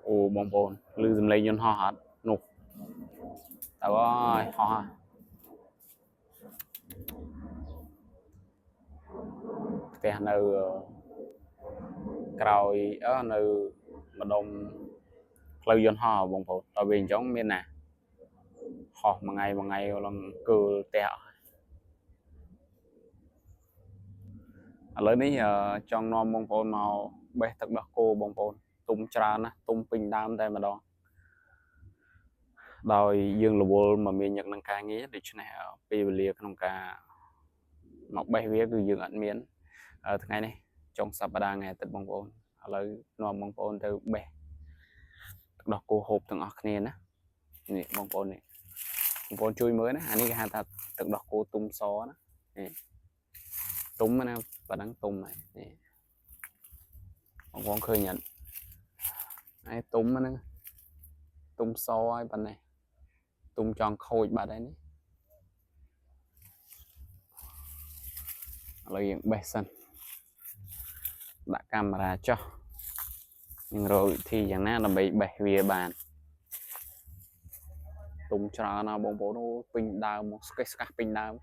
អូបងប្អូនឮសំឡេងយន្តហោះអត់នោះតើអើយហោះហើយផ្ទះនៅក្រោយអឺនៅម្ដុំផ្លូវយន្តហោះបងប្អូនដល់វាអញ្ចឹងមានណាហោះមួយថ្ងៃមួយថ្ងៃឡើងកើផ្ទះអស់ឥឡូវនេះចង់នាំបងប្អូនមកបេះទឹកដោះគោបងប្អូនទុំច្រើនណាស់ទុំពេញដើមតែម្ដងដោយយើងរវល់មកមានញឹកនឹងការងារដូច្នេះពេលវេលាក្នុងការមកបេះវាគឺយើងអត់មានថ្ងៃនេះចុងសប្តាហ៍ថ្ងៃអាទិត្យបងប្អូនឥឡូវនាំបងប្អូនទៅបេះទឹកដោះគោហូបទាំងអស់គ្នាណានេះបងប្អូននេះបងប្អូនជួយមើលណាអានេះគេហៅថាទឹកដោះគោទុំសណានេះទុំណាប៉ណ្ណឹងទុំហើយនេះបងប្អូនឃើញអត់ហើយទុំហ្នឹងទុំសហើយប៉ុណ្ណេះទុំចង់ខូចបាត់ហើយនេះឥឡូវយើងបេះសិនដាក់កាមេរ៉ាចុះនឹងរកវិធីយ៉ាងណាដើម្បីបេះវាបានទុំច្រើនណាស់បងប្អូនអូពេញដើមមកស្កេះស្កាស់ពេញដើម